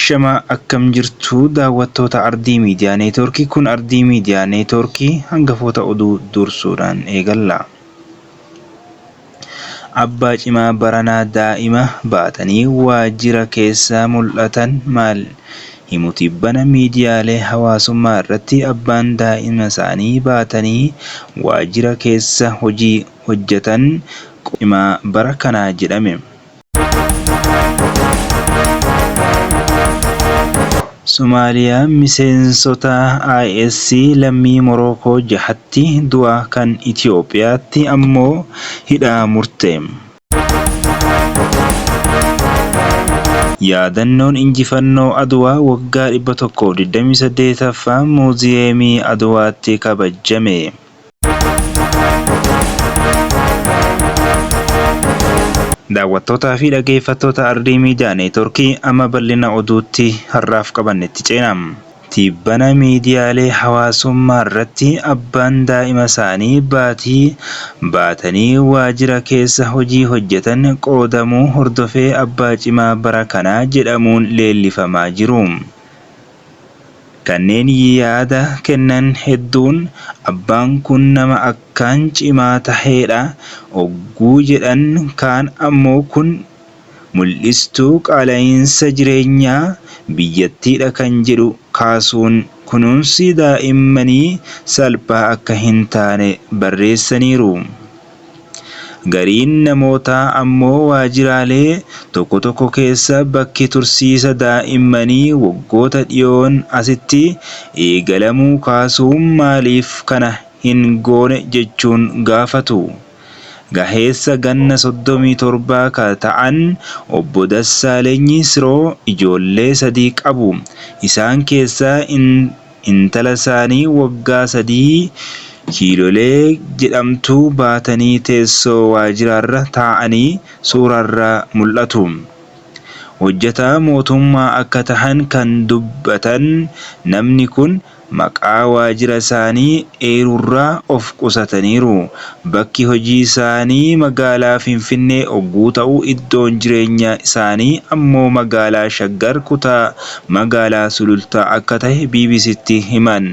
Ashamaa akkam jirtu daawwattoota Ardii Miidiyaa Neetwoorkii. Kun Ardii Miidiyaa Neetwoorkii hangafoota oduu dursuudhaan eegalla. Abbaa cimaa baranaa daa'ima baatanii waajjira keessa mul'atan maal himu tibbana miidiyaalee hawaasummaa irratti abbaan daa'imasaanii baatanii waajjira keessa hojii hojjetan cimaa bara kanaa jedhame. Somaaliyaan miseensota IS lammii Morookoo jahatti du'a kan Itoophiyaatti ammoo hidhaa murte. Yaadannoon injifannoo Adwaa waggaa 128ffaa Muuziyeemii Adwaatti kabajame. Daawwattootaa fi dhaggeeffattoota Ardii Miidiyaa Neetwoorkii amma bal'ina oduutti har'aaf qabannetti ceena. Tibbana miidiyaalee hawaasummaa irratti abbaan daa'ima isaanii baatii baatanii waajjira keessa hojii hojjetan qoodamuu hordofee abbaa cimaa bara kanaa jedhamuun leellifamaa jiru. Kanneen yaada kennan hedduun abbaan kun nama akkaan cimaa taheedha ogguu jedhan kaan ammoo kun mul'istuu qaala'iinsa jireenyaa biyyattiidha kan jedhu kaasuun kunuunsi daa'immanii salphaa akka hin taane barreessaniiru. Gariin namootaa ammoo waajjiraalee tokko tokko keessa bakki tursiisa daa'immanii waggoota dhiyoon asitti eegalamuu kaasuun maaliif kana hin goone jechuun gaafatu. Gaheessa ganna 37 ka ta'an Obbo Dassaalenyi Siroo ijoollee sadii qabu. Isaan keessaa intalasaanii waggaa 3 Kiilolee jedhamtu baatanii teessoo waajjiraarra taa'anii suurarraa mul'atu. Hojjetaa mootummaa akka tahan kan dubbatan namni kun maqaa waajjirasaanii eeruurraa of qusataniiru. Bakki hojiisaanii magaalaa Finfinnee ogguu ta'u iddoon jireenya isaanii ammoo magaalaa Shaggar kutaa magaalaa Sulultaa akka tahe BBCtti himan.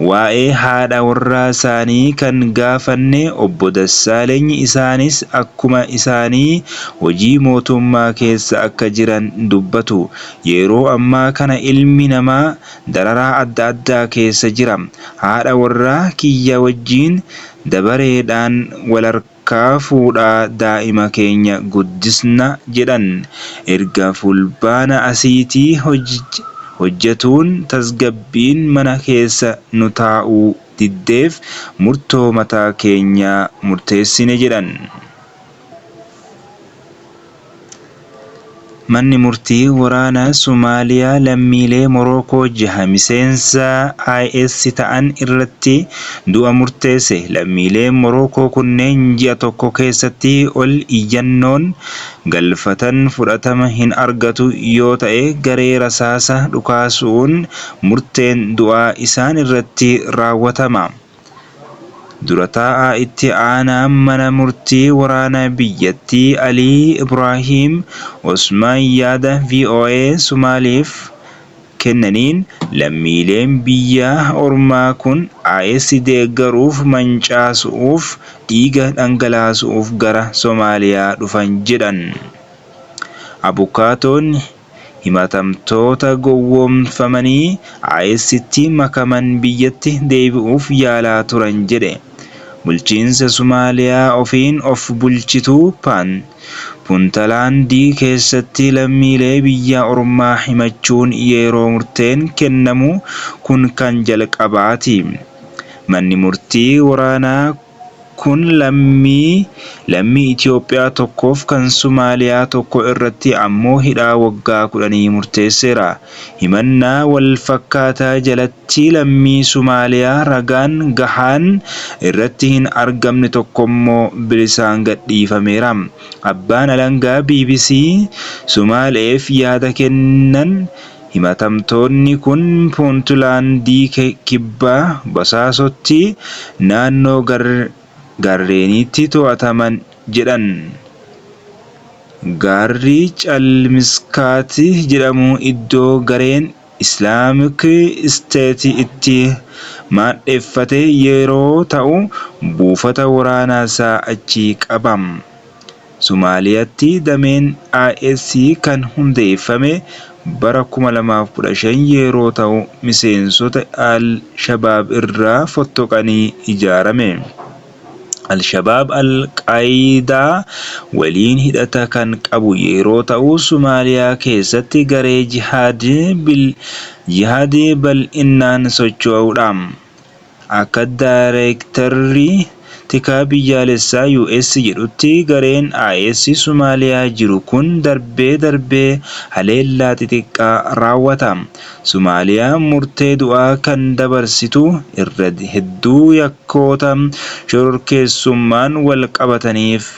Waa'ee haadha warraasaanii kan gaafanne Obbo Dassaaleny isaanis akkuma isaanii hojii mootummaa keessa akka jiran dubbatu. Yeroo ammaa kana ilmi namaa dararaa adda addaa keessa jira. Haadha warraa kiyya wajjin dabareedhaan walharkaa fuudhaa daa'ima keenya guddisna jedhan. Erga Fulbaana asiitii hojjetuun tasgabbiin mana keessa nu taa'uu diddeef murtoo mataa keenyaa murteessine jedhan. Manni murtii waraanaa Somaaliyaa lammiilee Morookoo jaha miseensa IS ta'an irratti du'a murteesse. Lammiileen Morookoo kunneen ji'a tokko keessatti ol iyyannoon galfatan fudhatama hin argatu yoo ta'e garee rasaasa dhukaasuun murteen du'aa isaan irratti raawwatama. Dura taa'aa itti aanaan mana murtii waraana biyyattii Alii Ibraahim Osmaan yaada VOA Somaaliif kennaniin lammiileen biyya ormaa kun IS deeggaruuf mancaasuuf dhiiga dhangalaasuuf gara Somaaliyaa dhufan jedhan. Abukaatoon himatamtoota gowwoomfamanii IStti makaman biyyatti deebi'uuf yaalaa turan jedhe. Bulchiinsa Somaaliyaa ofiin of bulchitu Puntlaandi keessatti lammiilee biyya ormaa himachuun yeroo murteen kennamu kun kan jalqabaati. Manni murtii waraanaa kun lammii lammii Itoophiyaa tokkoof kan Somaaliyaa tokko irratti ammoo hidhaa waggaa 10 murteesseera. Himannaa walfakkaataa jalatti lammii Somaaliyaa ragaan gahaan irratti hin argamne tokkommoo bilisaan gadhiifameera. Abbaan alangaa bbc Somaaleef yaada kennan Himatamtoonni kun Puuntilaandii Kibbaa Bosaasootti naannoo gaarreeniitti to'ataman jedhan. Gaarri Calmiskaat jedhamu iddoo gareen Islaamik Isteet itti maadheffate yeroo ta'u, buufata waraanaasaa achii qaba. Somaaliyaatti dameen IS kan hundeeffame bara 2015 yeroo ta'u, miseensota Al-Shabaab irraa fottoqanii ijaarame. Al-Shabaab Al-Qaayidaa waliin hidhata kan qabu yeroo ta'u, Somaaliyaa keessatti garee jihaad bal'inaan socho'udha. Akka Daayirektarri Tikaa Biyyaalessaa US jedhutti gareen IS Somaaliyaa jiru kun darbee darbee haleellaa xixiqqaa raawwata. Somaaliyaan murtee du'aa kan dabarsitu irra hedduu yakkoota shororkeessummaan wal qabataniif.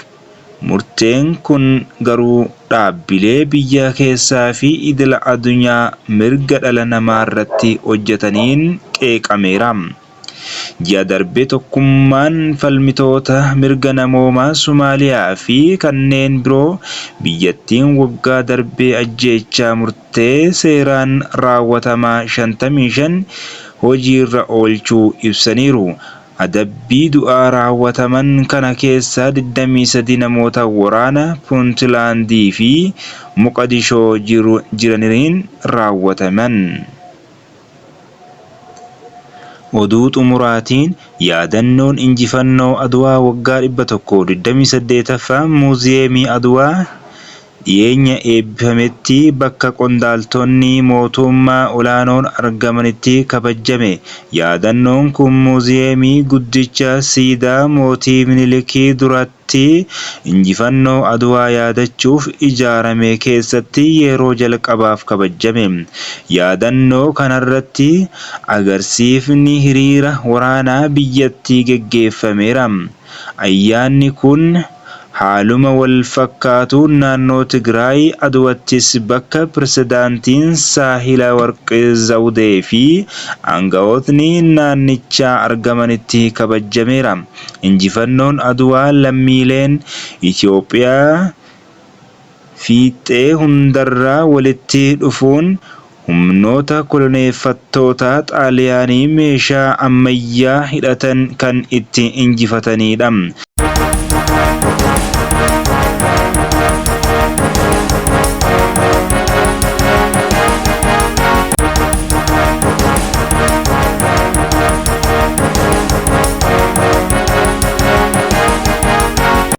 Murteen kun garuu dhaabbilee biyya keessaa fi idila addunyaa mirga dhala namaarratti hojjetaniin qeeqameera. Ji'a darbe tokkummaan falmitoota mirga namoomaa Somaaliyaa fi kanneen biroo biyyattiin waggaa darbe ajjeechaa murtee seeraan raawwatamaa 55 hojiirra oolchuu ibsaniiru. Adabbii du'aa raawwataman kana keessaa 23 namoota waraana Puuntilaandii fi Moqadishoo jiraniin raawwataman. Oduu xumuraatiin yaadannoon injifannoo Adwaa waggaa 128ffaa Muuziyeemii Adwaa dhiyeenya eebbifametti bakka qondaaltonni mootummaa olaanoon argamanitti kabajame. Yaadannoon kun muuziyeemii guddicha siidaa mootii Minilik duratti injifannoo Adwaa yaadachuuf ijaarame keessatti yeroo jalqabaaf kabajame. Yaadannoo kanarratti agarsiifni hiriira waraanaa biyyattii geggeeffameera. Ayyaanni kun haaluma wal fakkaatuun naannoo Tigraay Adwaattis bakka Pirezidaantiin Saahilawarq Zawudee fi aangawootni naannichaa argamanitti kabajameera. Injifannoon Adwaa lammiileen Itoophiyaa fiixee hundarraa walitti dhufuun humnoota koloneeffattoota Xaaliyaanii meeshaa ammayyaa hidhatan kan itti injifatanidha.